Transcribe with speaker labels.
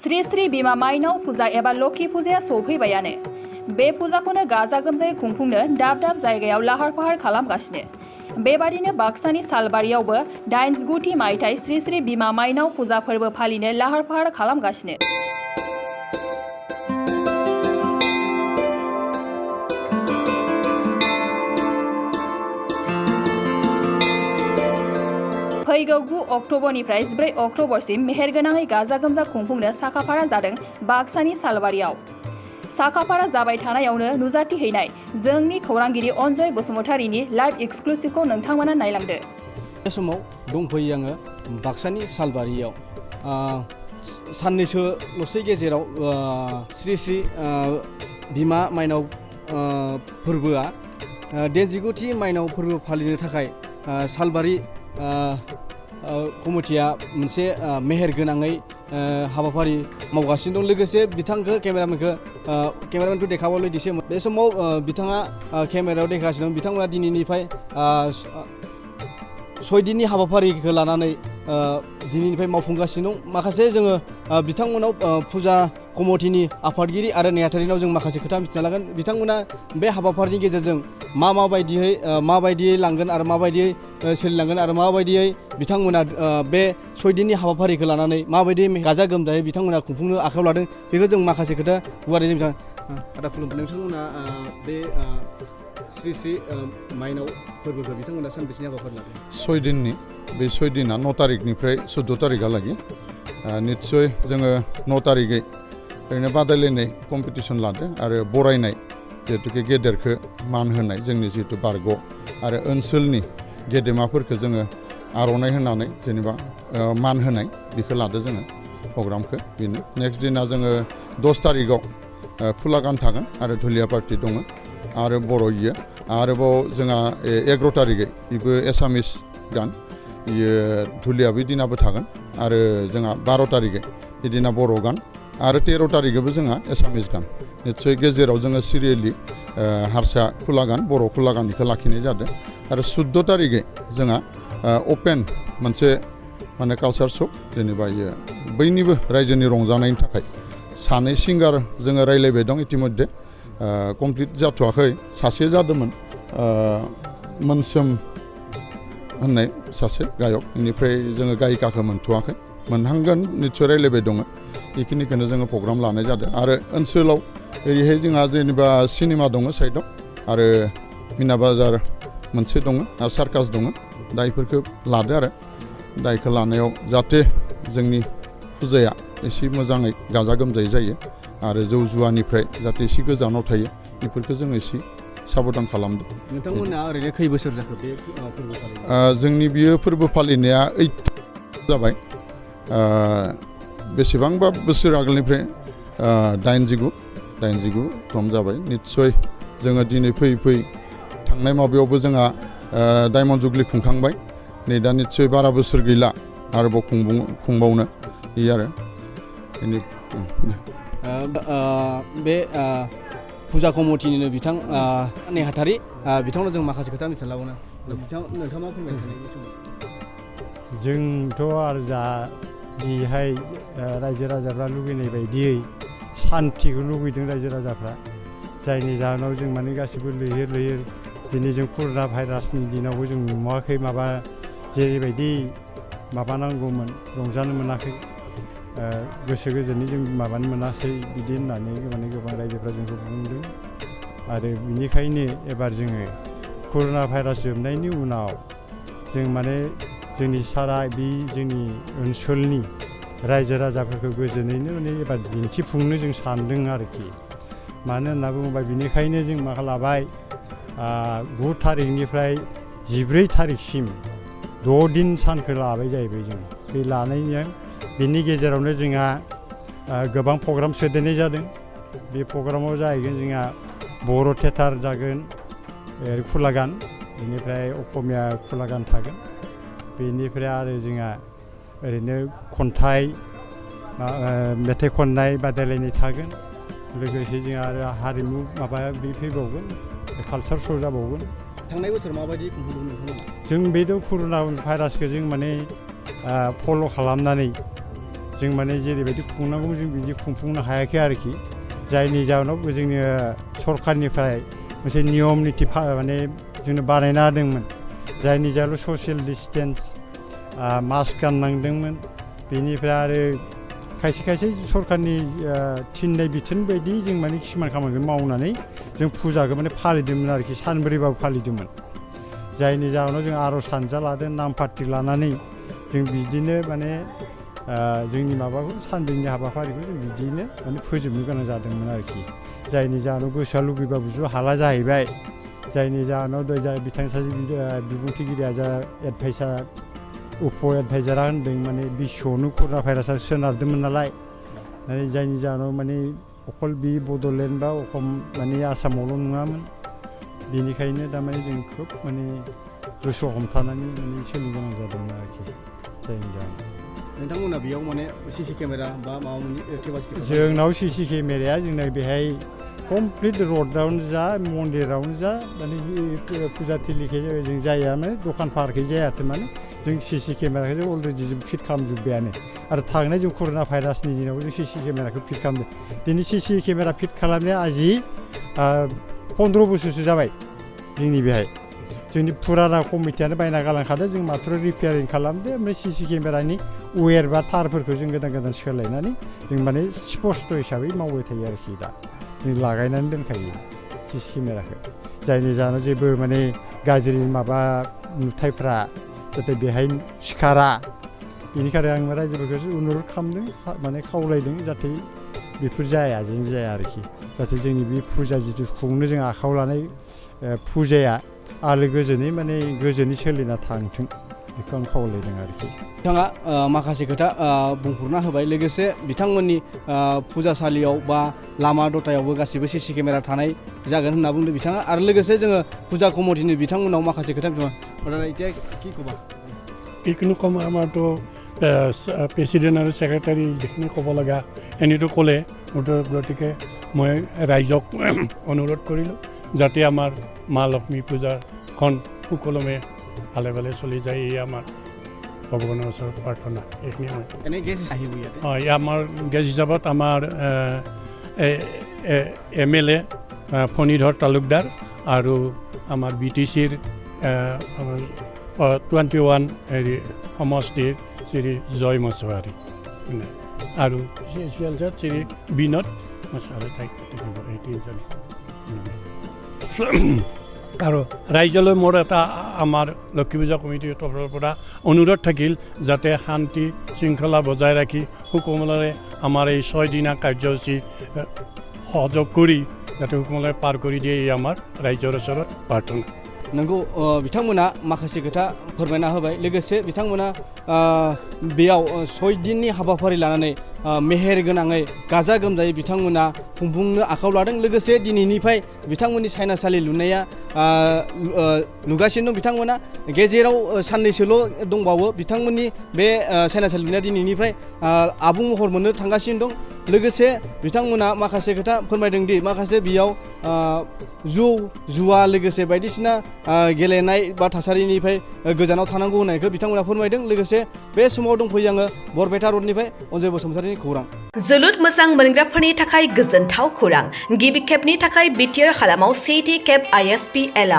Speaker 1: श्री श्री बिमा माइनाव फुजा एबा लखि फुजाया सौफैबायानो। बे फुजाखौनो गाजा गोमजायै खुंफुंनो दाब दाब जायगायाव लाहार फाहार खालामगासिनो। बेबादिनो बाक्सानि सालबारियावबो 89 मायथाइ श्री श्री बिमा माइनाव फुजा फोरबो फालिनो लाहार फाहार खालामगासिनो। फैगौ 9 अक्ट'बरनिफ्राय 14 अक्ट'बरसिम मेहेरगोनाङै गाजा गोमजा खुंफुंनो साखाफारा जादों बाक्सानि सालबारियाव। साखाफारा जाबाय थानायावनो नुजाथिहैनाय जोंनि खौरांगिरि अनजय बसुमतारीनि लाइभ एक्सक्लुसिभखौ नोंथांमोना नायलांदो।
Speaker 2: बे समाव दंफैयो आङो बाक्सानि सालबारियाव। साननैसोल'सै गेजेराव श्री श्री बिमा माइनाव फोरबोआ 89थि माइनाव फोरबो फालिनो थाखाय सालबारि कमिटिया मोनसे मेहेर गोनाङै हाबाफारि मावगासिनो दं। लोगोसे बिथांखौ केमेरामेनखौ देखाबाय दिसे बे समाव बिथाङा केमेरायाव देखागासिनो दं। बिथांमोना दिनैनिफ्राय 6 दिननि हाबाफारिखौ लानानै दिनैनिफ्राय मावफुंगासिनो दं। माखासे जोङो बिथांमोनाव फुजा कमिटिनि आफादगिरि आरो नेहाथारिनाव जों माखासे खोथा मिथिना लागोन। बिथांमोना बे हाबाफारिनि गेजेरजों माबायदियै लांगोन आरो माबायदियै सोलिलांगोन आरो माबायदियै बिथांमोना बे 6 दिननि हाबाफारिखौ लानानै माबायदि गाजा गोमजायै बिथांमोना खुंफुंनो आखायाव लादों बेखौ जों माखासे खोथा गुवारै जों आदा खुलुमबाय। नोंथांमोना बे श्री श्री माइनाव फोरबोखौ बिथांमोना सानबेसेनि हाबाफारि लादों?
Speaker 3: 6 दिननि बे 6 दिना 9 तारिखनिफ्राय 14 तारिखहालागै निस्सय जोङो 9 तारिखै ओरैनो बादायलायनाय कम्पिटिसन लादों आरो बरायनाय जिहेतुके गेदेरखौ मान होनाय जोंनि जिहेतु बारग' आरो ओनसोलनि गेदेमाफोरखौ जोङो आर'नाइ होनानै जेनेबा मान होनाय बेखौ लादों जोङो प्रग्रामखौ। बेनो नेक्स्ट दिना जोङो 10 तारिखआव खुला गान थागोन आरो धुलिया पार्टि दङ आरो बर' इयो आरोबाव जोंहा 11 तारिखै बेबो एसामिस गान इयो धुलिया बे दिनाबो थागोन आरो जोंहा 12 तारिखै बिदिना बर' गान आरो 13 तारिखैबो जोंहा एसामिस गान। निस्सय गेजेराव जोङो सिरियेलि हारसा खुला गान बर' खुला गान बेखौ लाखिनाय जादों आरो 14 तारिखै जोंहा अपेन मोनसे माने कालचार श' जेनेबा इयो बयनिबो रायजोनि रंजानायनि थाखाय 2 सिंगार जोङो रायज्लायबाय दं इतिमध्ये कमप्लिट जाथ'वाखै। सासे जादोंमोन मोनसोम होननाय सासे गायक, बेनिफ्राय जोङो गायिकाखौ मोनथ'वाखै, मोनहांगोन निस्सय रायज्लायबाय दङ। बेखिनिखौनो जोङो प्रग्राम लानाय जादों आरो ओनसोलाव ओरैहाय जोंहा जेनेबा सिनेमा दङ साइडआव आरो मिना बाजार मोनसे दङ आरो सार्कास दङ। दा बेफोरखौ लादो आरो दा बेखौ लानायाव जाहाथे जोंनि फुजाया एसे मोजाङै गाजा गोमजायै जायो आरो जौ जुवानिफ्राय जाहाथे एसे गोजानाव थायो बेफोरखौ जोङो एसे साबधान खालामदों।
Speaker 2: नोंथांमोना ओरैनो खै बोसोर जाखो बे फोरबो फालिनाया?
Speaker 3: जोंनि बियो फोरबो फालिनाया 8 जाबाय। बेसेबांबा बोसोर आगोलनिफ्राय 89 थम जाबाय। निस्सय जोङो दिनै फैयै थांनाय माबायावबो जोंहा डायमन्ड जुबलि खुंखांबाय। नै दा निस्सय 12 बोसोर गैला आरोबाव खुंबावनो बे आरो
Speaker 2: बे फुजा कमिटिनिनो बिथां नेहाथारि बिथांनाव जों माखासे खोथा मिथिना लागोन। नोंथाङा मा फोरमायनो सानो बे समाव?
Speaker 4: जोंथ' आरो जा बेहाय रायजो राजाफ्रा लुगैनाय बायदियै सान्थिखौ लुगैदों रायजो राजाफ्रा, जायनि जाहोनाव जों माने गासिबो लैहोर दिनै जों कर'ना भाइरासनि दिनावबो जों नुवाखै माबा जेरैबायदि माबानांगौमोन रंजानो मोनाखै, गोसो गोजोनै जों माबानो मोनासै बिदि होननानै माने गोबां रायजोफ्रा जोंखौ बुंदों। आरो बिनिखायनो एबार जोङो कर'ना भाइरास जोबनायनि उनाव जों माने जोंनि सारा बे जोंनि ओनसोलनि रायजो राजाफोरखौ गोजोनैनो माने एबार दिन्थिफुंनो जों सानदों आरोखि। मानो होनना बुङोबा बिनिखायनो जों मा खालामबाय 9 तारिखनिफ्राय 14 तारिखसिम 6 दिन सानखौ लाबाय जाहैबाय जों। बे लानायनि बेनि गेजेरावनो जोंहा गोबां प्रग्राम सोदेरनाय जादों। बे प्रग्रामाव जाहैगोन जोंहा बर' थियेटार जागोन, खुला गान, बेनिफ्राय असमिया खुला गान थागोन, बेनिफ्राय आरो जोंहा ओरैनो खन्थाइ मेथाइ खननाय बादायलायनाय थागोन। लोगोसे जोंहा आरो हारिमु माबा बे फैबावगोन, कालचार श' जाबावगोन।
Speaker 2: थांनाय बोसोर माबायदि खुंफुंदोंमोन नोंथांमोना?
Speaker 4: जों बे कर'ना भाइरासखौ जों माने फल' खालामनानै जों माने जेरैबायदि खुंनांगौ जों बिदि खुंफुंनो हायाखै आरोखि जायनि जाहोनाव जोंनि सरखारनिफ्राय मोनसे नियम निथि माने जोंनो बानायना होदोंमोन जायनि जाहोनाव ससियेल डिसटेन्स मास्क गाननांदोंमोन बेनिफ्राय आरो खायसे खायसे सरखारनि थिननाय बिथोन बायदि जों माने किसुमान खामानिखौ मावनानै जों फुजाखौ माने फालिदोंमोन आरोखि सानब्रैबाबो फालिदोंमोन जायनि जाहोनाव जों आर'ज हानजा लादों नाम पार्टि लानानै जों बिदिनो माने जोंनि माबाखौ सानब्रैनि हाबाफारिखौ जों बिदिनो माने फोजोबनो गोनां जादोंमोन आरोखि जायनि जाहोनाव गोसोआ लुबैबाबो ज' हाला जाहैबाय जायनि जाहोनाव बिथां सासे बिबुंथिगिरिया जा एडभाइसार उप' एडभाइजारा होनदों माने बिश्वआवनो कर'ना भाइरासआ सोनारदोंमोन नालाय जायनि जाहोनाव माने अकल बे बड'लेण्ड बा अखम माने आसामावल' नङामोन बेनिखायनो थारमाने जों खोब माने गोसोआव हमथानानै माने सोलिनो गोनां जादोंमोन आरोखि जायनि जाहोनाव
Speaker 2: नोंथांमोना बेयाव माने सिसि केमेरा बा माबा मोनसे केपासिटि
Speaker 4: जोंनाव सिसि केमेराया जोंना बेहाय कमप्लिट र'डआवनो जा मन्दिरावनो जा माने फुजा थिलिखै जों जाया माने दखान पाहारखै जायाथों माने जों सिसि केमेराखौ जों अलरेडि जों फिट खालामजोब्बायानो आरो थांनाय जों कर'ना भाइरासनि दिनाव जों सिसि केमेराखौ फिट खालामदों दिनै सिसि केमेरा फिट खालामनाया आजि 15 बोसोरसो जाबाय जोंनि बेहाय जोंनि फुराना कमिटियानो बायना गालांखादों जों मात्र रिपेयारिं खालामदो ओमफ्राय सिसि केमेरानि वेर बा थारफोरखौ जों गोदान गोदान सोलायनानै जों माने स्पस्ट हिसाबै मावबाय थायो आरोखि दा जों लागायनानै दोनखायो सिसि केमेराखौ जायनि जाहोनाव जेबो माने गाज्रि माबा नुथायफ्रा जाहाथे बेहाय सिखारा बेनिखायनो आं रायजोफोरखौ अनुरद खालामदों माने खावलायदों जाहाथे बेफोर जाया जों जाया आरोखि जाहाथे जोंनि बे फुजा जिथु खुंनो जों आखायाव लानाय फुजाया आलो गोजोनै माने गोजोनै सोलिना थांथों बेखौ आं खावलायदों आरोखि
Speaker 2: बिथाङा माखासे खोथा बुंफोरना होबाय लोगोसे बिथांमोननि फुजासालियाव बा लामा दथायावबो गासिबो सिसि केमेरा थानाय जागोन होनना बुंदों बिथाङा आरो लोगोसे जोङो फुजा कमिटिनि बिथांमोनाव माखासे खोथा কি ক'বা
Speaker 5: এইখিনি কম আমাৰতো প্ৰেচিডেণ্ট আৰু ছেক্ৰেটাৰী যিখিনি ক'ব লগা এনেতো ক'লে গতিকে মই ৰাইজক অনুৰোধ কৰিলোঁ যাতে আমাৰ মা লক্ষ্মী পূজাখন সুকলমে ভালে ভালে চলি যায় এই আমাৰ ভগৱানৰ ওচৰত প্ৰাৰ্থনা এইখিনি হয় আমাৰ গেছ হিচাপত আমাৰ MLA ফণীধৰ তালুকদাৰ আৰু আমাৰ BTCৰ 21 হেৰি সমষ্টিৰ শ্ৰী জয় মছৱাৰী আৰু শ্ৰী বিনোদ মছৱাৰী থাকিব এই তিনিজনী আৰু ৰাইজলৈ মোৰ এটা আমাৰ লক্ষ্মী পূজা কমিটিৰ তৰফৰ পৰা অনুৰোধ থাকিল যাতে শান্তি শৃংখলা বজাই ৰাখি সুকমলৰে আমাৰ এই 6 দিনীয়া কাৰ্যসূচী সহযোগ কৰি যাতে সুকমলৰে পাৰ কৰি দিয়ে এই আমাৰ ৰাইজৰ ওচৰত প্ৰাৰ্থনা
Speaker 2: नोंगौ बिथांमोना माखासे खोथा फोरमायना होबाय लोगोसे बिथांमोना बेयाव 6 दिननि हाबाफारि लानानै मेहेर गोनाङै गाजा गोमजायै बिथांमोना खुंफुंनो आखायाव लादों लोगोसे दिनैनिफ्राय बिथांमोननि सायनासालि लुनाया लुगासिनो दं बिथांमोना गेजेराव साननैसोल' दंबावो बिथांमोननि बे सायनासालि लुनाया दिनैनिफ्राय आबुं महर मोननो थांगासिनो दं लोगोसे बिथांमोना माखासे खोथा फोरमायदों दि माखासे बेयाव जुवा लोगोसे बायदिसिना गेलेनाय बा थासारिनिफ्राय गोजानाव थानांगौ होननायखौ बिथांमोना फोरमायदों लोगोसे बे समाव दंफैयो आङो बरपेटा रडनिफ्राय अनजय बसुमतारिनि खौरां
Speaker 6: जोलुर मोजां मोनग्राफोरनि थाखाय गोजोनथाव खौरां गिबि खेबनि थाखाय बिटिआर हालामाव सेथि खेब ISPL